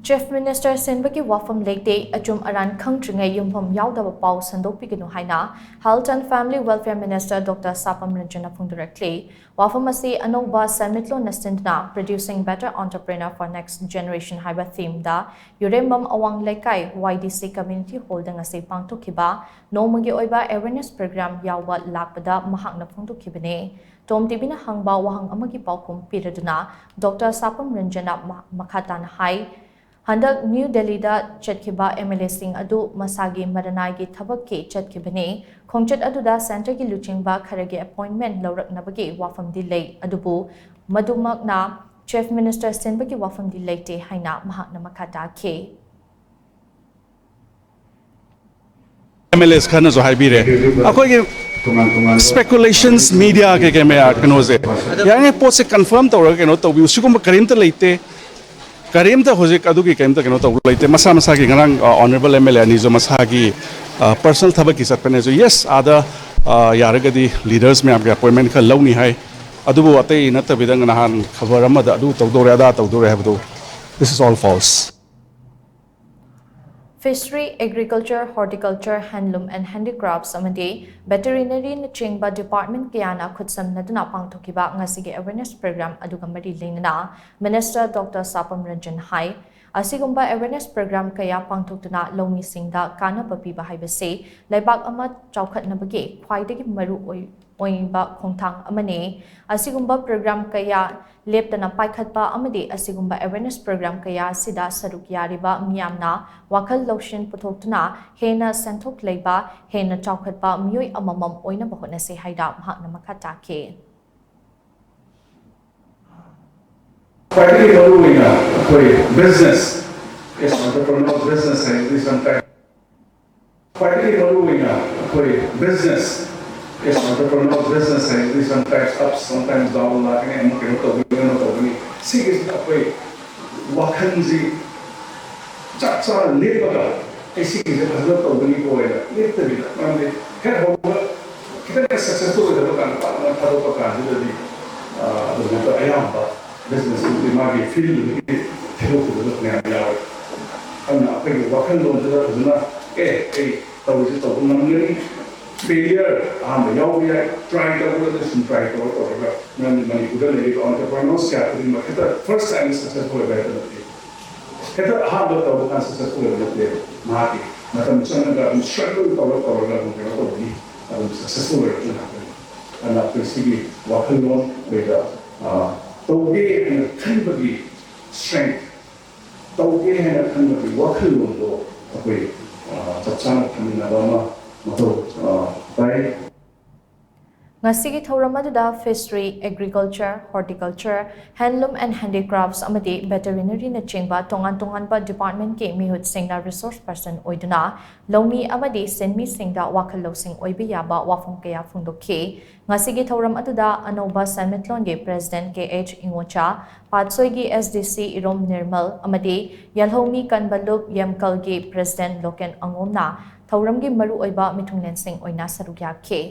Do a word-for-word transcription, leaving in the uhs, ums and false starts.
Chief Minister ꯁꯤꯟꯕꯒꯤ ꯋꯥꯐꯝ ꯂꯩꯇꯦ, ꯑꯆꯨꯝ ꯑꯔꯥꯟ ꯈꯪꯗ꯭ꯔꯤꯉꯩ ꯌꯨꯝꯐꯝ ꯌꯥꯎꯗꯕ ꯄꯥꯎ ꯁꯟꯗꯣꯛꯄꯤꯒꯅꯨ ꯍꯥꯏꯅ Health and Family Welfare Minister Doctor ꯁꯥꯄꯝ ꯔꯟꯖꯟꯅ ꯐꯣꯡꯗꯣꯔꯛꯂꯤ꯫ ꯋꯥꯐꯝ ꯑꯁꯤ ꯑꯅꯧꯕ ꯁꯦꯟꯃꯤꯠꯂꯣꯟꯅ ꯁꯤꯟꯗꯨꯅ Producing Better Entrepreneur for Next Generation ꯍꯥꯏꯕ themeꯗ ꯌꯨꯔꯦꯝꯕꯝ ꯑꯋꯥꯡ ꯂꯩꯀꯥꯏ Y D C Community Hallꯗ ꯉꯁꯤ ꯄꯥꯡꯊꯣꯛꯈꯤꯕ ꯅꯣꯡꯃꯒꯤ ꯑꯣꯏꯕ awareness program ꯌꯥꯎꯕ ꯂꯥꯛꯄꯗ ꯃꯍꯥꯛꯅ ꯐꯣꯡꯗꯣꯛꯈꯤꯕꯅꯤ꯫ ꯇꯣꯝ ꯇꯤꯚꯤꯅ ꯍꯪꯕ ꯋꯥꯍꯪ ꯑꯃꯒꯤ ꯄꯥꯎꯈꯨꯝ ꯄꯤꯔꯗꯨꯅ Doctor ꯁꯥꯄꯝ ꯔꯟꯖꯟꯅ ꯃ-, ꯃꯈꯥ ꯇꯥꯅ ꯍꯥꯏ, ꯍꯟꯗꯛ ꯅ꯭ꯌꯨ ꯗꯦꯜꯂꯤꯗ ꯆꯠꯈꯤꯕ MLAꯁꯤꯡ ꯑꯗꯨ ꯃꯁꯥꯒꯤ ꯃꯔꯅꯥꯏꯒꯤ ꯊꯕꯛꯀꯤ ꯆꯠꯈꯤꯕꯅꯤ꯫ ꯈꯣꯡꯆꯠ ꯑꯗꯨꯗ centreꯒꯤ ꯂꯨꯆꯤꯡꯕ ꯈꯔꯒꯤ appointment ꯂꯧꯔꯛꯅꯕꯒꯤ ꯋꯥꯐꯝꯗꯤ ꯂꯩ, ꯑꯗꯨꯕꯨ ꯃꯗꯨꯃꯛꯅ Chief Minister ꯁꯤꯟꯕꯒꯤ ꯋꯥꯐꯝꯗꯤ ꯂꯩꯇꯦ ꯍꯥꯏꯅ ꯃꯍꯥꯛꯅ ꯃꯈꯥ ꯇꯥꯈꯤ꯫ MLAs ꯈꯔꯅꯁꯨ ꯍꯥꯏꯕꯤꯔꯦ, ꯑꯩꯈꯣꯏꯒꯤ speculations, media ꯀꯩ ꯀꯩ ꯃꯌꯥꯝ ꯀꯩꯅꯣꯁꯦ, ꯌꯥꯔꯤꯉꯩ ꯄꯣꯠꯁꯦ confirm ꯇꯧꯔꯒ ꯀꯩꯅꯣ ꯇꯧꯕꯤꯌꯨ꯫ ꯁꯤꯒꯨꯝꯕ ꯀꯔꯤꯝꯇ ꯂꯩꯇꯦ, ꯀꯔꯤꯝꯇ ꯍꯧꯖꯤꯛ ꯑꯗꯨꯒꯤ ꯀꯔꯤꯝꯇ ꯀꯩꯅꯣ ꯇꯧꯕ ꯂꯩꯇꯦ꯫ ꯃꯁꯥ ꯃꯁꯥꯒꯤ ꯉꯔꯥꯡ, ꯑ, honourable MLA ꯑꯅꯤꯁꯨ ꯃꯁꯥꯒꯤ, ꯑ, personal ꯊꯕꯛꯀꯤ ꯆꯠꯄꯅꯦꯁꯨ, yes, ꯑꯥꯗ, ꯑ, ꯌꯥꯔꯒꯗꯤ leaders ꯃꯌꯥꯝꯒꯤ appointment ꯈꯔ ꯂꯧꯅꯤ ꯍꯥꯏ, ꯑꯗꯨꯕꯨ ꯑꯇꯩ ꯅꯠꯇꯕꯤꯗ ꯅꯍꯥꯟ ꯈꯕꯔ ꯑꯃꯗ ꯑꯗꯨ ꯇꯧꯗꯧꯔꯦ, ꯑꯗꯥ ꯇꯧꯗꯧꯔꯦ ꯍꯥꯏꯕꯗꯨ, this is all false꯫ Fishery, Agriculture, Horticulture, Handloom and Handicrafts ꯑꯃꯗꯤ Veterinary ꯅꯆꯤꯡꯕ department ꯀꯌꯥꯅ ꯈꯨꯠꯁꯝꯅꯗꯨꯅ ꯄꯥꯡꯊꯣꯛꯈꯤꯕ ꯉꯁꯤꯒꯤ awareness program ꯑꯗꯨꯒ ꯃꯔꯤ ꯂꯩꯅꯅ Minister Doctor ꯁꯥꯄꯝ ꯔꯟꯖꯟ ꯍꯥꯏ, ꯑꯁꯤꯒꯨꯝꯕ awareness program ꯀꯌꯥ ꯄꯥꯡꯊꯣꯛꯇꯨꯅ ꯂꯧꯃꯤꯁꯤꯡꯗ ꯀꯥꯟꯅꯕ ꯄꯤꯕ ꯍꯥꯏꯕꯁꯤ ꯂꯩꯕꯥꯛ ꯑꯃ ꯆꯥꯎꯈꯠꯅꯕꯒꯤ ꯈ꯭ꯋꯥꯏꯗꯒꯤ ꯃꯔꯨ ꯑꯣꯏ-, ꯑꯣꯏꯕ ꯈꯣꯡꯊꯥꯡ ꯑꯃꯅꯤ꯫ ꯑꯁꯤꯒꯨꯝꯕ program ꯀꯌꯥ ꯂꯦꯞꯇꯅ ꯄꯥꯏꯈꯠꯄ ꯑꯃꯗꯤ ꯑꯁꯤꯒꯨꯝꯕ awareness program ꯀꯌꯥ ꯑꯁꯤꯗ ꯁꯔꯨꯛ ꯌꯥꯔꯤꯕ ꯃꯤꯌꯥꯝꯅ ꯋꯥꯈꯜ ꯂꯧꯁꯤꯡ ꯄꯨꯊꯣꯛꯇꯨꯅ ꯍꯦꯟꯅ ꯁꯦꯟꯊꯣꯛ ꯂꯩꯕ, ꯍꯦꯟꯅ ꯆꯥꯎꯈꯠꯄ ꯃꯤꯑꯣꯏ ꯑꯃꯃꯝ ꯑꯣꯏꯅꯕ ꯍꯣꯠꯅꯁꯤ ꯍꯥꯏꯅ ꯃꯍꯥꯛꯅ ꯃꯈꯥ ꯇꯥꯈꯤ꯫ ꯈ꯭ꯋꯥꯏꯗꯒꯤ ꯃꯔꯨꯑꯣꯏꯅ ꯑꯩꯈꯣꯏ business, yes, entrepreneur business ꯍꯥꯏꯕꯗꯤ sometimes ꯈ꯭ꯋꯥꯏꯗꯒꯤ ꯃꯔꯨꯑꯣꯏꯅ ꯑꯩꯈꯣꯏ business, yes, entrepreneur business ꯍꯥꯏꯕꯗꯤ sometimes ups, sometimes down ꯂꯥꯛꯀꯅꯤ, ꯑꯃ ꯀꯩꯅꯣ ꯇꯧꯒꯅꯤ, ꯑꯃ ꯇꯧꯒꯅꯤ꯫ ꯁꯤꯒꯤꯁꯤꯗ ꯑꯩꯈꯣꯏ ꯋꯥꯈꯜꯁꯤ ꯆꯞ ꯆꯥꯅ ꯂꯦꯞꯄꯒ ꯑꯩ ꯁꯤꯒꯤꯁꯦ ꯐꯖꯅ ꯇꯧꯒꯅꯤꯀꯣ ꯍꯥꯏꯅ ꯂꯦꯞꯇꯕꯤꯗ, ꯃꯔꯝꯗꯤ ꯍꯦꯛ ꯍꯧꯕꯒ ꯈꯤꯇꯪ ꯁꯛꯁꯦꯁꯐꯨꯜ ꯑꯣꯏꯗꯕ ꯀꯥꯟꯗ ꯄꯥꯛꯅ ꯊꯥꯗꯣꯛꯄ ꯀꯥꯟꯁꯤꯗꯗꯤ, ꯑ, ꯑꯗꯨꯃꯥꯏꯅ ꯑꯌꯥꯝꯕ businessꯇꯨꯗꯤ ꯃꯥꯒꯤ field ꯗꯨꯒꯤ ꯊꯥꯗꯣꯛꯈꯤꯕꯗꯣ ꯃꯌꯥꯝ ꯌꯥꯎꯋꯦ꯫ ꯑꯗꯨꯅ ꯑꯩꯈꯣꯏꯒꯤ ꯋꯥꯈꯜꯂꯣꯟꯗꯨꯗ ꯐꯖꯅ ꯑꯦ ꯑꯩ ꯇꯧꯔꯤꯁꯦ ꯇꯧꯕ ꯉꯝꯒꯅꯤ, ꯐꯦꯂꯤꯌꯔ ꯑꯍꯥꯟꯕ ꯌꯥꯎꯕ ꯌꯥꯏ, ꯇ꯭ꯔꯥꯏ ꯇꯧꯕꯗ ꯁꯨꯝ ꯇ꯭ꯔꯥꯏ ꯇꯧꯔ ꯇꯧꯔꯒ ꯅꯪ ꯃꯅꯤꯄꯨꯔꯗ ꯂꯩꯔꯤꯕ ꯑꯣꯟꯇꯔꯄ꯭ꯔꯤꯅꯔꯁ ꯀꯌꯥ ꯈꯨꯗꯤꯡꯃꯛ ꯍꯦꯛꯇ ꯐꯥꯔꯁ ꯇꯥꯏꯝꯗ ꯁꯛꯁꯦꯁꯐꯨꯜ ꯑꯣꯏꯕ ꯍꯥꯏꯕ ꯅꯠꯇꯦ꯫ ꯍꯦꯛꯇ ꯑꯍꯥꯟꯕ ꯇꯧꯕ ꯀꯥꯟꯗ ꯁꯛꯁꯦꯁꯐꯨꯜ ꯑꯣꯏꯕ ꯅꯠꯇꯦ꯫ ꯃꯍꯥꯛꯀꯤ ꯃꯇꯝ ꯆꯪꯉꯒ ꯑꯗꯨꯝ ꯁ꯭ꯇ꯭ꯔꯒꯜ ꯇꯧꯔ ꯇꯧꯔꯒ ꯑꯗꯨꯝ ꯀꯩꯅꯣ ꯇꯧꯕꯅꯤ, ꯑꯗꯨꯝ ꯁꯛꯁꯦꯁꯐꯨꯜ ꯑꯣꯏꯔꯛꯄ ꯉꯥꯛꯇꯅꯤ꯫ ꯑꯗꯨꯅ ꯑꯩꯈꯣꯏ ꯁꯤꯒꯤ ꯋꯥꯈꯜꯂꯣꯟ ꯑꯩꯈꯣꯏꯗ ꯇꯧꯒꯦ ꯍꯥꯏꯅ ꯈꯟꯕꯒꯤ ꯁ꯭ꯇꯔꯦꯡ, ꯇꯧꯒꯦ ꯍꯥꯏꯅ ꯈꯟꯕꯒꯤ ꯋꯥꯈꯜꯂꯣꯟꯗꯣ ꯑꯩꯈꯣꯏ ꯆꯞ ꯆꯥꯅ ꯊꯝꯃꯤꯟꯅꯕ ꯑꯃ ꯃꯊꯧ ꯇꯥꯏ꯫ ꯉꯁꯤꯒꯤ ꯊꯧꯔꯝ ꯑꯗꯨꯗ Fishery, Agriculture, Horticulture, Handloom and Handicrafts ꯑꯃꯗꯤ Veterinaryꯅꯆꯤꯡꯕ ꯇꯣꯉꯥꯟ ꯇꯣꯉꯥꯟꯕ departmentꯀꯤ ꯃꯤꯍꯨꯠꯁꯤꯡꯅ resource person ꯑꯣꯏꯗꯨꯅ ꯂꯧꯃꯤ ꯑꯃꯗꯤ ꯁꯤꯟꯃꯤꯁꯤꯡꯗ ꯋꯥꯈꯜ ꯂꯧꯁꯤꯡ ꯑꯣꯏꯕ ꯌꯥꯕ ꯋꯥꯐꯝ ꯀꯌꯥ ꯐꯣꯡꯗꯣꯛꯈꯤ꯫ ꯉꯁꯤꯒꯤ ꯊꯧꯔꯝ ꯑꯗꯨꯗ ꯑꯅꯧꯕ ꯁꯦꯟꯃꯤꯠꯂꯣꯟꯒꯤ President ꯀꯦ ꯑꯩꯆ ꯏꯉꯣꯆꯥ, ꯄꯥꯠꯁꯣꯏꯒꯤ SDC ꯏꯔꯣꯝ ꯅꯤꯔꯃꯜ ꯑꯃꯗꯤ ꯌꯦꯜꯍꯧꯃꯤ ꯀꯟꯕ ꯂꯨꯞ ꯌꯦꯝꯀꯜꯒꯤ President ꯂꯣꯀꯦꯟ ꯑꯉꯣꯝꯅ ꯊꯧꯔꯝꯒꯤ ꯃꯔꯨꯑꯣꯏꯕ ꯃꯤꯊꯨꯡꯂꯦꯟꯁꯤꯡ ꯑꯣꯏꯅ ꯁꯔꯨꯛ ꯌꯥꯈꯤ꯫